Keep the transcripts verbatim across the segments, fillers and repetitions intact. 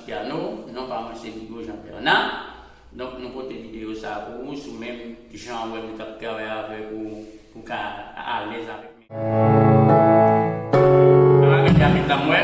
Piano, non pa mwen se Bigo Jean Bernard. Donk nou pote videyo sa pou ou, si w menm jan w wè m t ap travay avèk ou, pou w ka alèz avèk men. An gade apit la m wè.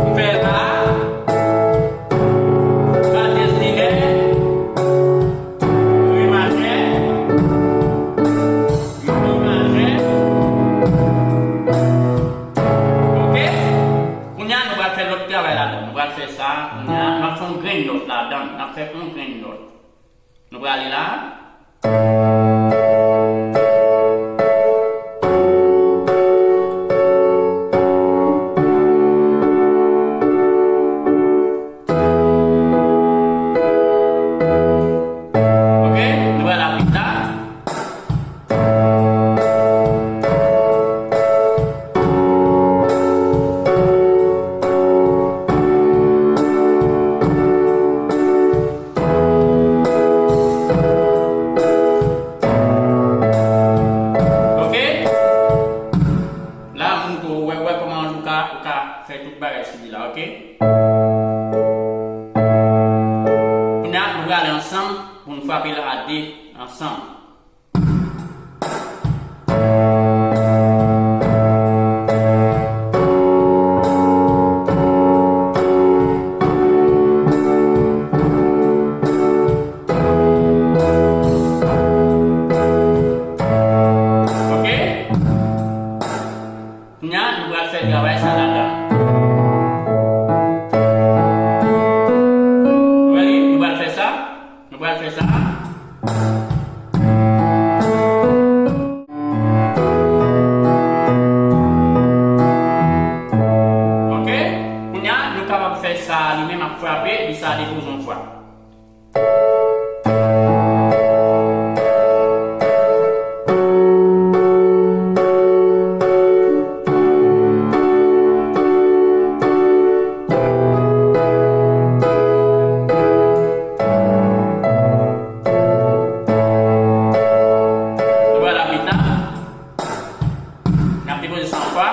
M fè la, twa dyèz minè, re majè, mi majè. Oke? Kounye a, nou pral fè lòt travay ladan. Nou pral fè sa. Kounye a, n ap fè yon grenn nòt ladan. N ap fè yon grenn nòt. Nou prale la. Oke, nou prale la pita. Oke? La, moun tou, wè, wè kòman ou ka, ou ka fè tout bagay sou li la, oke? Kounye a, nou prale ansanm pou nou frape l a de ansanm. Oke? Kounye a, nou pral fè travay sa ladan. Ou wè li? Nou pral fè sa. Nou pral fè sa. Oke? Kounye a, nou kapab fè sa li menm ap frape, epi sa depoze yon fwa. Nou pral apre sa. N ap depoze sa ankò.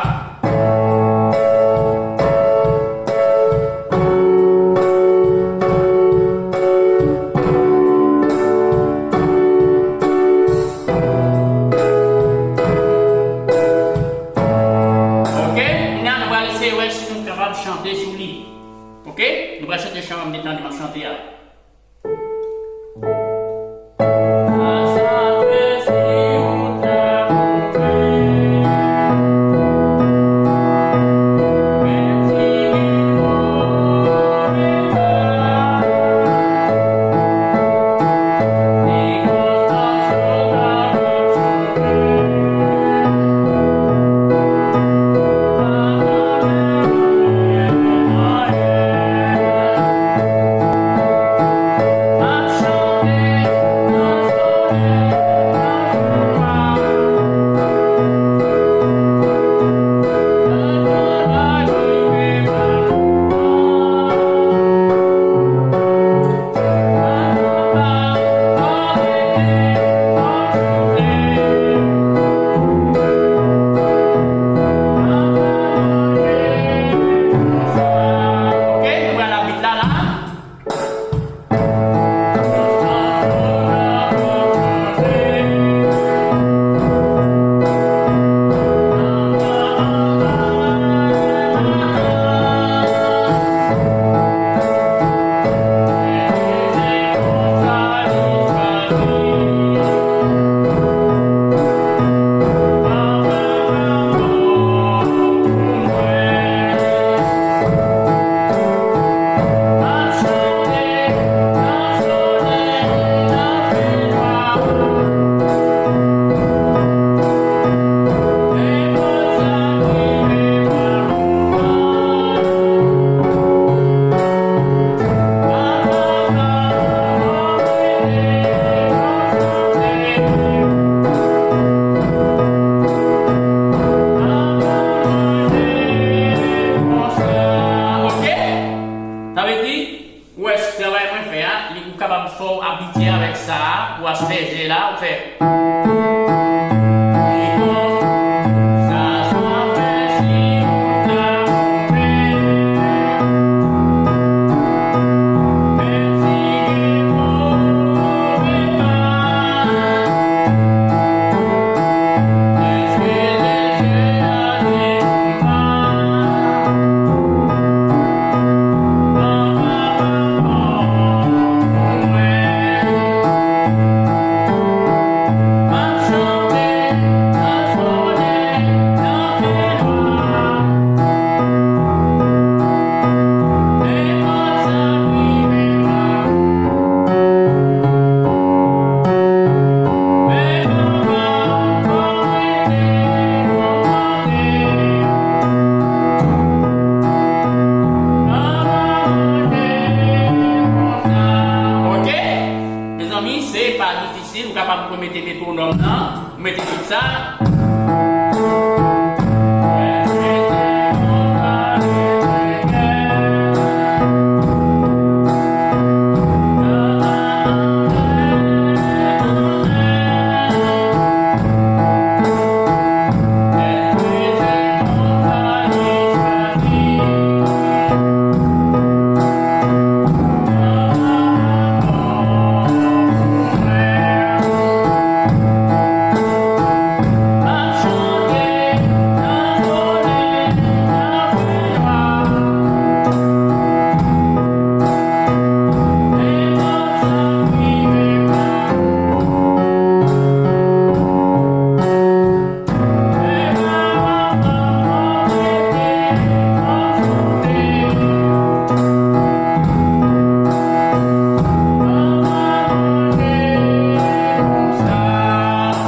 Oke, kounye a nou pral eseye wè si nou kapab chante sou li. Oke, nou pral chante chan m te tande m ap chante a. Fò w abitye avèk sa a, pou aspè jè la, ou fè. Li konsa, sa fè si ou ta twonpe. Menm si gen pwoblèm, èske lè jè a te konba? Ok? Mezanmi, se pa difisil, ou kapab remete metwonòm nan, ou mete tout sa.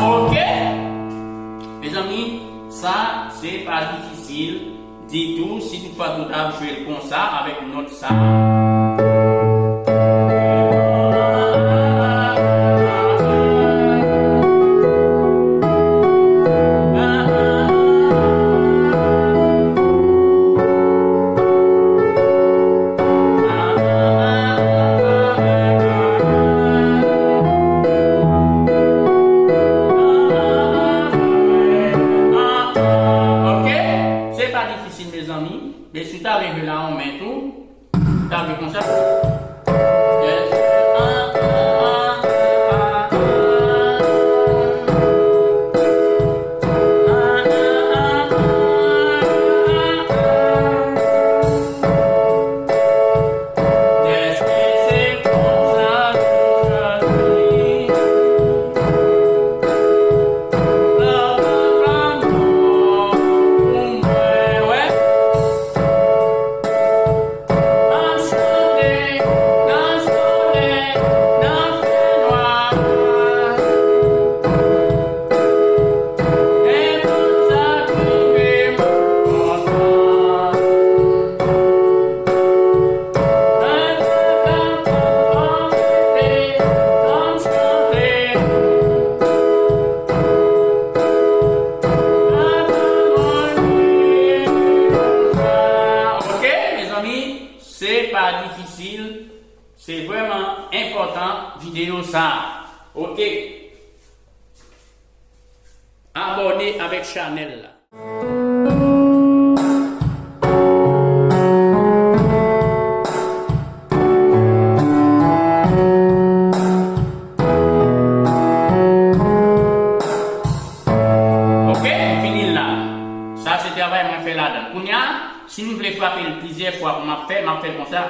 Ok? Mezanmi, sa se pa difisil ditou. Si toutfwa nou ta jwe l konsa, avèk nòt sa. Ok? Se pa difisil, mezanmi. Men si w ta leve la, yon men tou. Gade konsa. Yes. Èske se konsa nou chwazi? Papa pa mò pou mwen, wè. M ap chante nan solèy, nan fènwa. Nenpòt sa k rive m, m kontan. Mwen pa ka fòmete, fò m chante. Ok, mezanmi, se pa difisil, se vrèman enpòtan videyo sa a. Ok, abòne avèk chanèl la. Ok, m fini l la. Sa se travay mwen fè ladan. Kounye a, si nou vle frape l plizyè fwa, kòman m ap fè, m ap fè l konsa.